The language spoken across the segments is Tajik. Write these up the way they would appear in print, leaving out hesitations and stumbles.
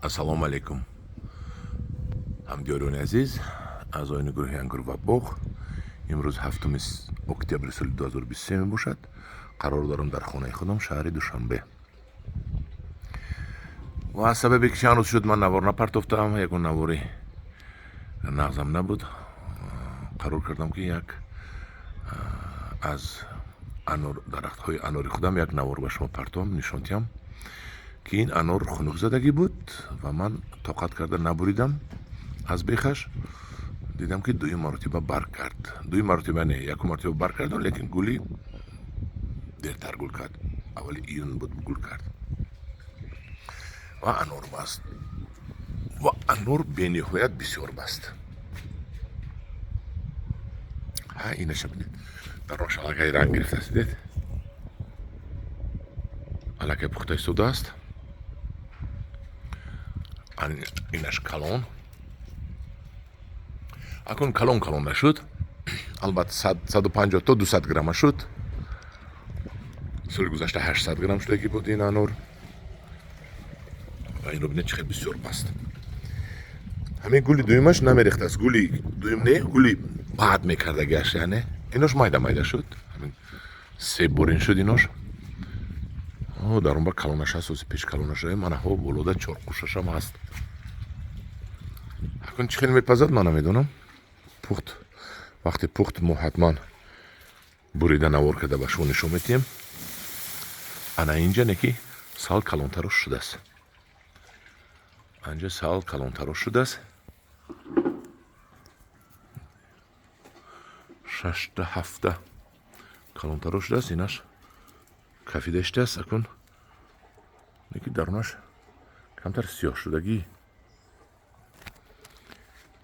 Ассалому алайкум, ҳамдиёрони азиз, аъзоёни гурӯҳи «Ангур ва боғ». Имрӯз 7 октябри соли 2023 мебошад. Қарор дорам дар хонаи худам, шаҳри Душанбе. Ва аз сабабе ки чанд рӯз шуд, ман навор напартофтам, ягон навори нағзам набуд, қарор кардам, ки як аз дарахтҳои анори худам як навор ба шумо партом, нишон диҳам, ки ин анор хунукзадагӣ буд ва ман тоқат карда набуридам аз бехаш. Дидам, ки дуюм маротиба барг кард. Дуюм маротиба не, якум маротиба барг кард, лекин гули дертар гул кард, аввали июн буд гул кард ва анор баст, ва анор бениҳоят бисёр баст. Ҳа, инаша бинед, дарош аллакай ранг гирифтааст, дидед, аллакай пухта истодааст. Инаш калон, акун калон калон нашуд, албатта, 150 то 200 грамма шуд. Соли гузашта 800 грамм шудагӣ буд ин анор. Ва инро бинед, чӣ хел бисёр баст. Ҳамин гули дуюмаш намерехтааст, гули дуюм не, гули баъд мекардагиаш, яъне инош майда майда шуд, ҳамин се борин шуд инош. Дар он ба калонаш ҳаст, ози пеш калонаш, манаҳо болода чорқушашам ҳаст. Акун чӣ хел мепазад, ман намедонам. Пухт, вақте пухт, мо ҳатман бурида, навор карда ба шумо нишон медиҳем. Ана инҷа не ки сал калонтарош шудааст, анҷа сал калонтарош шудааст, шашта, ҳафта калонтарош шудааст. Инаш кафида шудааст акун, леки дарунаш камтар сиёҳ шудагӣ.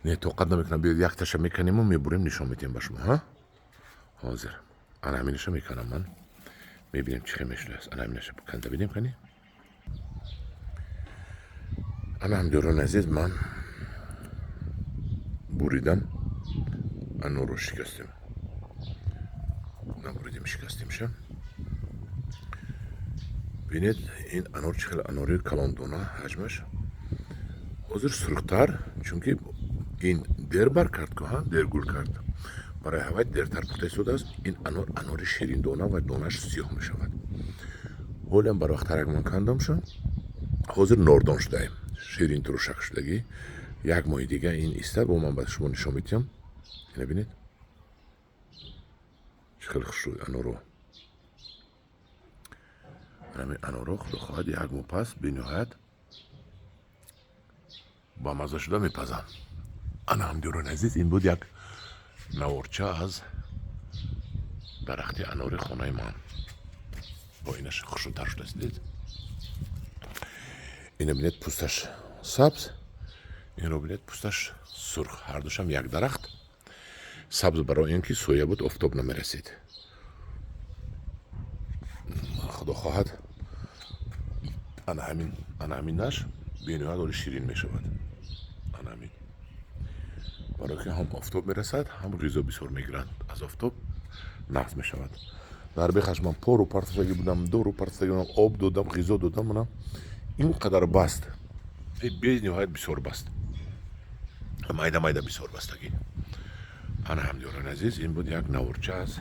Не, тоқат намекунам. Биёед, якташа меканему мебурем, нишон медиҳем ба шумо. Ҳа, ҳозир ана ҳаминаша меканам ман, мебинем, чӣ хел мешудааст. Ана ҳаминаша канда бидем, кани. Ана, ҳамдиёрони азиз, ман буридам анорро, шикастем, набуридем, шикастемша. Бинед, ин анор чӣ хел анори калондона, ҳаҷмаш ҳозир сурхтар, чунки ин дер бар кард ку, ҳа, дер гул кард, барои ҳавай дертар пухта истодааст. Ин анор анори шириндона ва донаш сиёҳ мешавад. Ҳолиам барвақттарак ман кандамша, ҳозир нордон шудаем, ширин турушак шудагӣ. Як моҳи дига ин иста, бо ман ба шумо нишон медиҳам. Ина бинед, чӣ хеле хушрӯй аноро. Ҳамин аноро, худо хоҳад, як моҳ пас бениҳоят бамазза шуда мепазам. Ана, ҳамдиёрони азиз, ин буд як наворча аз дарахти анори хонаи ман. Бо инаш хушрӯтар шудааст, дидед. Ина бинед, пӯсташ сабз, инро бинед, пӯсташ сурх, ҳардушам як дарахт. Сабз барои ин ки соя буд, офтоб намерасид. Худо хоҳад, ана ҳамин, ана ҳаминаш бениҳоят оли ширин мешавад. Ана ҳамин, барое ки ҳам офтоб мерасад, ҳам ғизо бисёр мегиранд аз офтоб, нағз мешавад. Дар бехаш ман пору партофтагӣ будам, дору партофтагӣ будам, об додам, ғизо додам, манам ин қадар баст, бениҳоят бисёр баст, майда майда бисёр бастагӣ. Ана, ҳамдиёрони азиз, ин буд як наворча аз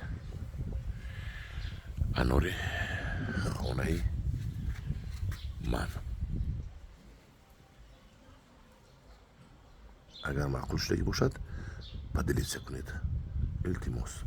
анори хонаи ман. Агар маъқул шудагӣ бошад, поделиться кунед, илтимос.